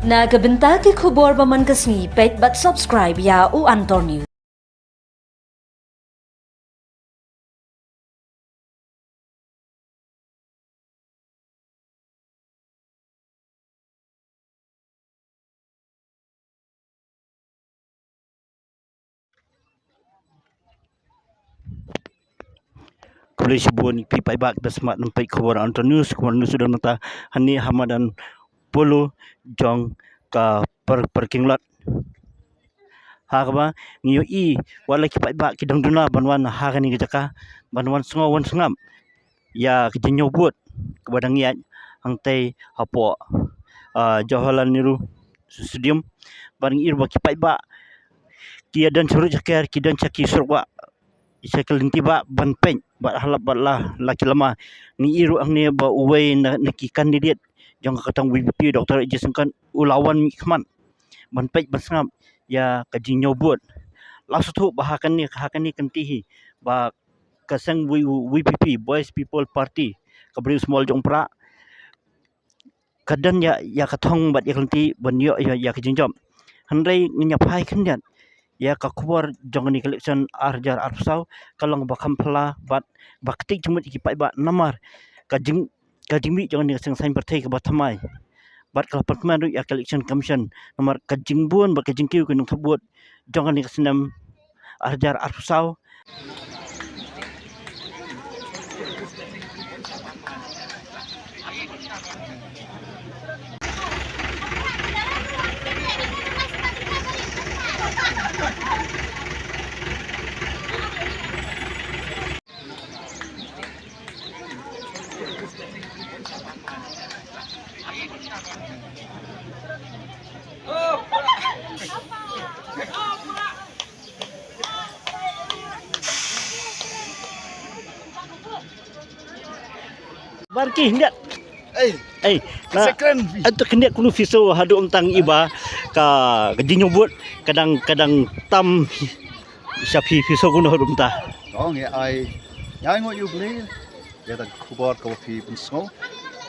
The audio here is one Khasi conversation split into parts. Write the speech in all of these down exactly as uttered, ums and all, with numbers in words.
Na ka bynta ki khubor ba man ka sngi, peit bad subscribe ïa U Antor News. Khublei shibun ïa phi paidbah kiba smat ban peit khubor Antor News, khubor news u don mynta hangne ha madan Polo jong ka par-, parking lot. Ha kaba ngi ïohi wat la ki paidbah ki dang duna ban wan ha kane ka jaka ban wan sngew wan sngap ïa ka jingñiew vote kaba dang ïaid hangtei hapoh, ah, Jawaharlal Nehru Stadium. Bad ngi ïohi ba ki paidbah ki ïa don sha ruh jaker, ki don sha ki surok ba sha ka lynti ba ban peit bad ha lap bad la, la ki lama. Ngi ïohi ruh hangne ba uwei na, na ki candidate jong ka tang V P P, Doctor A J Syngkon, u la wan mihkhmat ban peit ban sngap ïa ka jingñiew vote. La sngewthuh ba ha kane, ha kane ka lynti hi ba ka seng V-, V P P, Voice People Party, ka Briew Symbols jong Prah, ka don ïa, ïa ka thong bad ïa ka lynti ban ïoh ïa, ïa ka jingjop. Hynrei ngin ïa phai khyndiat ïa ka khubor jong kane ka election ar hajar arphew saw, ka long ba kham phylla bad ba ktieh jingmut ïa ki paidbah namar ka jing, ka jingmih jong kane ka seng saiñ pyrthei kaba thymmai. Bad ka la pynkmen ruh ïa ka Election Commission namar ka jingbun bad ka jingkiew ka nongthep vote jong kane ka snem ar hajar arphew saw. Bar ki khyndiat. Ei, ei, ka na, sekren phi. Atu khyndiat kunu phi sngew haduh mynta ïa ba ka, ka jingñiew vote ka dang, ka dang tam sha phi, phi sngew kunu haduh mynta. Ong ïa ai, ïa ai nguh ïa U Blei ïa ka khubor kaba phi pynsngew.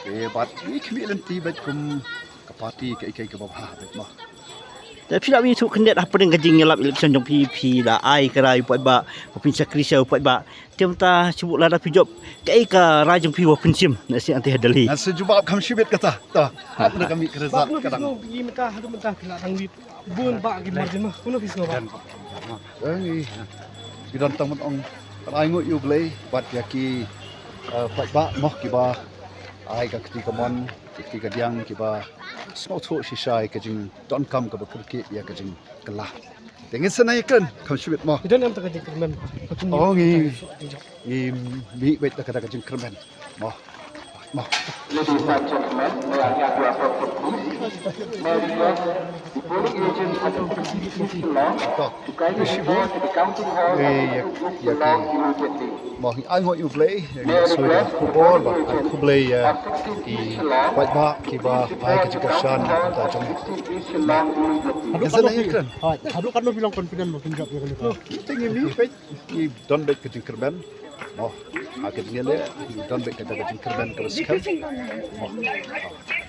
Te bad ngi khmih lynti bad kum ka party kaei kaei kaba bha bad mo. Te phi la ïathuh khyndiat hapdeng ka jingïalap election jong phi, phi la ai ka rai u paidbah, ba phin shakri sha u paidbah. Te mynta shu lada phi jop, kaei ka rai jong phi ba phin shim na sien ante ha Delhi? Nga sa jubab kham shibit kata. Ta. Hap na kami ka result ka dang. Ba kano phi sngew mynta, haduh mynta phi la dang lead bun ba ki margin ma. Kano phi sngew ba? Ngi don tang ban ong ai nguh ïa U Blei bad ïa ki, eh, paidbah mo kiba ai ka kti kamon, ka kti kadiang kiba sngewthuh shisha ïa ka jingdonkam kaba kyrkieh ïa ka jingkylla. Te ngin sa ïakren kham shibit mo. Ngi don em ta ka jingkyrmen? Oh, ngi, ngi mih beit da kata ka jingkyrmen mo. Mo. Ladies and gentlemen, may I have your attention, please? May I request the polling agents at the sixteen Long to kindly report to the counting hall at sixteen Long immediately. Mo, ngi ai nguh ïa U Blei, ngi sngewthuh ïa ka khubor ba ai khublei ïa ki paidbah kiba ai ka jingkyrshan na ka bynta jong ngi. Haduh katno phi long confident ba phin jop ïa kane? Te ngi mih beit, ngi don beit ka jingkyrmen. Mo, ha ka jingïaleh ngi don beit kata ka jingkyrmen kaba skhem. Mo.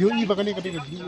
Ïohi ba kane ka dei ka jing